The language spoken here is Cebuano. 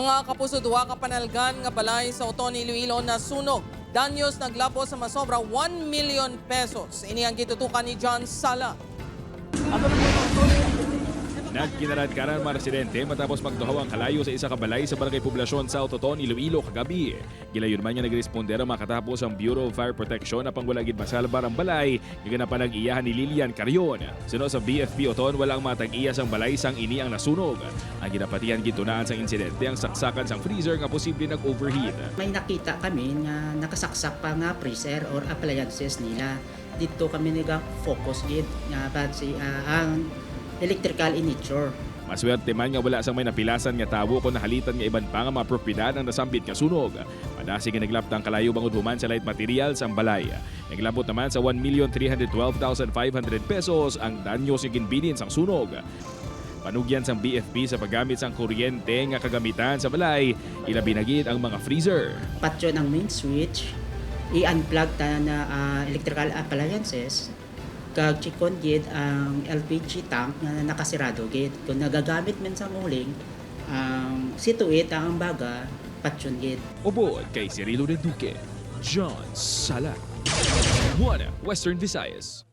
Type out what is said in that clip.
Mga kapuso, duha ka panalgan nga balay sa Oton, Iloilo nasunog. Danyos naglabot sa masobra ₱1 million. Ini ang gitutukan ni John Sala. Nagkinaradkaran mga residente matapos magduhaw ang kalayo sa isa ka balay sa Barangay Poblacion sa Oton, Iloilo kagabi. Gilayon man nga nagresponde ang makatapos ang Bureau of Fire Protection apang wala gid masalbar ang balay nga ginapan ang iyahan ni Lilian Carion. Suno sa BFP Oton, wala ang matag-iya sang balay sang ini ang nasunog. Ang ginapatian gitunaan sang insidente ang saksakan sang freezer nga posible nag-overheat. May nakita kami nga nakasaksak pa nga freezer or appliances nila. Dito kami naga-focus gid nga ba si ang electrical in nature. Maswerte man nga wala sang may napilasan nga tawo kon nahalitan nga iban pa nga mga propiedad ang nasambit nga sunog. Madasig nga naglapta ang kalayo bangod human sa light materials ang balay. Naglabot naman sa ₱1,312,500 ang danyo sa ginbilin sang sunog. Panugyan sang BFP sa paggamit sang kuryente nga kagamitan sa balay, ilabi na gid ang mga freezer. Patyon ang main switch, i-unplug ta na electrical appliances, kag chikon gid ang LPG tank nga nakasirado gid. Kung nagagamit man sa uling, ang situate ang baga, patyon gid. Ubod kay Cirilo de Duque, John Sala. One Western Visayas.